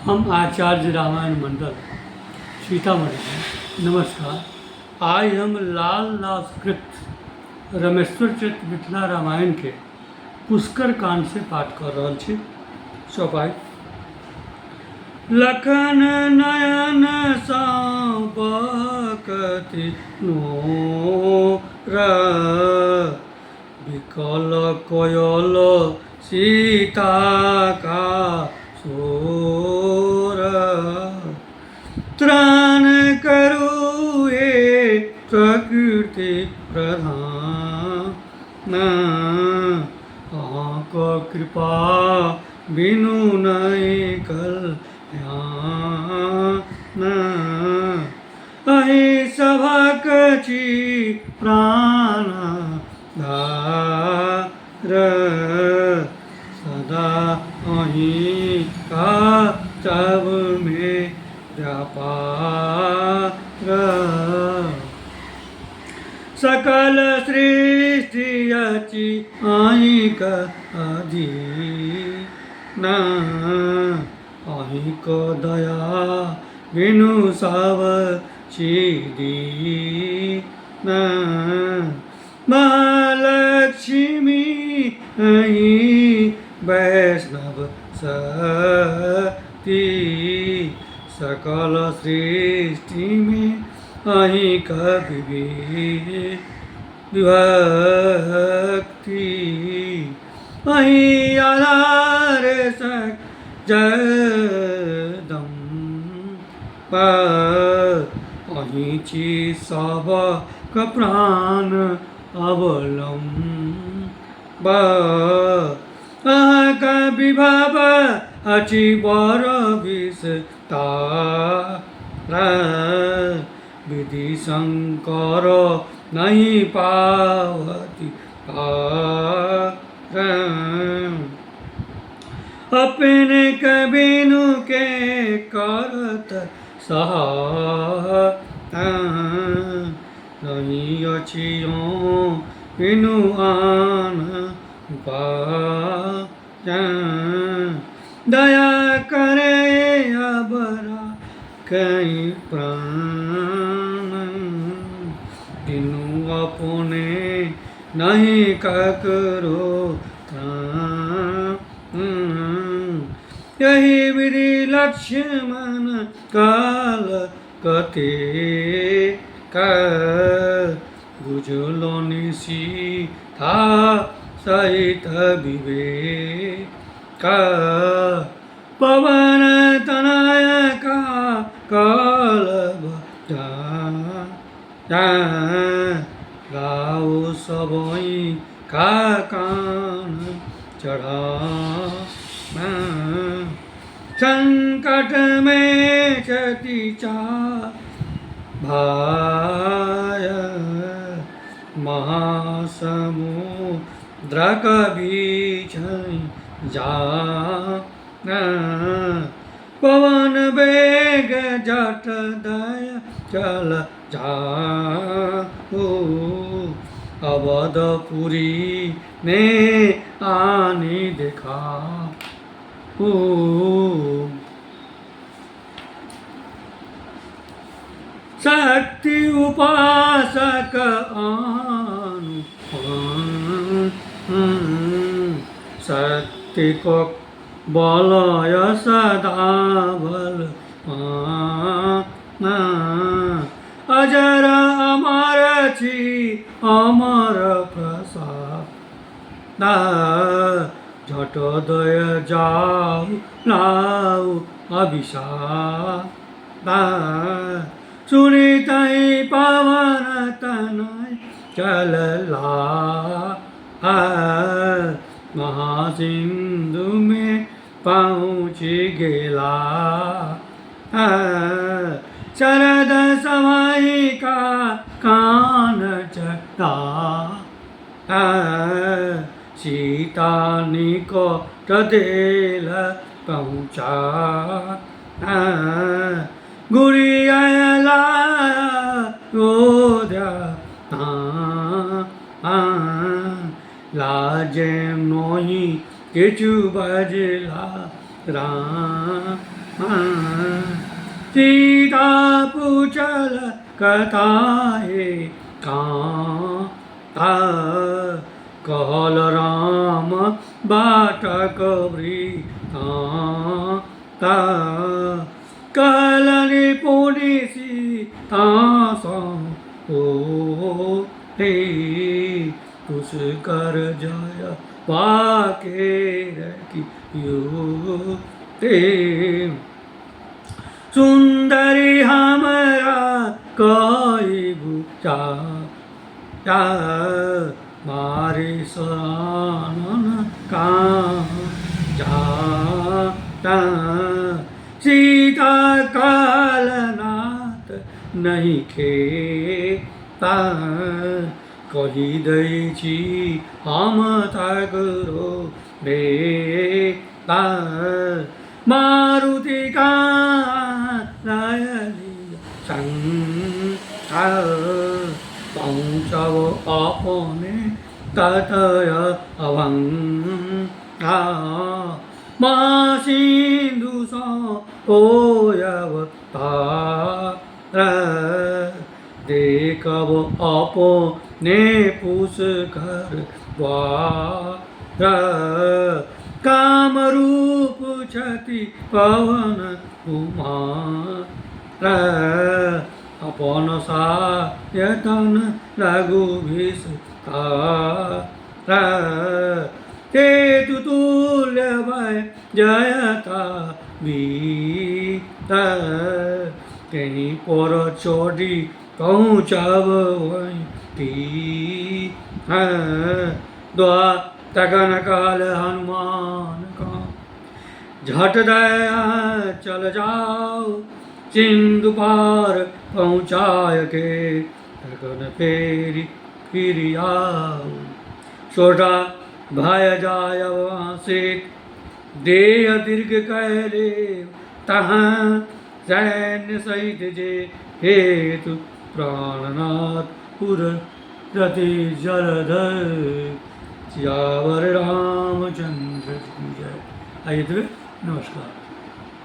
हम आचार्य रामायण मंडल सीतामढ़ी नमस्कार। आइ हम लाल दास कृत रमेश्वर चरित मिथिला रामायणके पुष्कर काण्डसँ पाठ कऽ रहल छी। चौपाइ लखन नयन सँ बहकति नोर, बिकल कोयल सीता का सोर। त्राण करू हे प्रकृति प्रधान, अहाँक कृपा बिनु नहि कल्याण। अहीं सभक छी प्राण धार, सदा अहीं का सबमे व्यापार। सकल सृष्टि अछि अहींक अधीन, अहींक दया बिनु सब छी दीन। महालक्ष्मी अहीं वैष्णव शक्ति, सकल सृष्टिमे अहींक विभक्ति। अहीं आधार जगदम्बा, अहीं छी सबक प्राण अवलम्ब। अहाँक विभव अछि बड़ विस्तार, विधि शंकर नहि पावती पार। अपने कबिनु के करत सहाय, नहि अछि बिनु आन उपाय। दया करे अबरा कई प्राण, बिनु अपने नहि ककरो त्राण। यही विधि लक्ष्मण काल कते बुझलनि सीता सहित विवेक। पवन तनय का कल गाओ सबई का कान चढ़ा। संकट में छति चा भाय, महासमुद्रक बीच जा। पवन वेग जट दय चल जाओ, अवधपुरी में आनी देखा। शक्ति उपासक आन, शक्ति को बलय सदा बल। अजर अमर छी अमर प्रसाद, झट दय जाउ लाउ अभिशाप। सुनि तहि पवन तनय चलला, महासिंधु में पहुँच गेला। शरद समय का कान चटा, सीता निकट देल पहुँचा। घुरि अयला अयोध्या, लाजे नोहि किछु बजला राम। सीता पूछल कथाए कांता, कहल राम बाटक वृतांता। कहलनि पुनि सीता ओ हे, पुष्कर जय बाके रखियो ते। सुन्दरी हमरा कहि बुझा मारे सानन का जा। सीता कालनाथ नहीं खेता, कहि दै छी हम तकरो बेटा। मारुति का संग पहुँचब अपने ततय अभंग। माँ सिन्धुसँ होयब पार, देखब अपने पुष्कर द्वार। कामरूप छथि पवन कुमार, अपन सायतन लघु विस्तार। केतु तुल्य भय जयता बीत, कहीं पर चढ़ी पहुँचब वहीं। तखन कहल हनुमान का झट दया चल जाओ, सिंधु पार पहुँचाय के तखन फेरी फिर आओ। छोटा भय जाय से देह दीर्घ कैले तहाँ, सैन्य सहित जे हेतु प्राणनाथ पुर रति जलधर। सियावर रामचंद्र की जय। आइए, नमस्कार।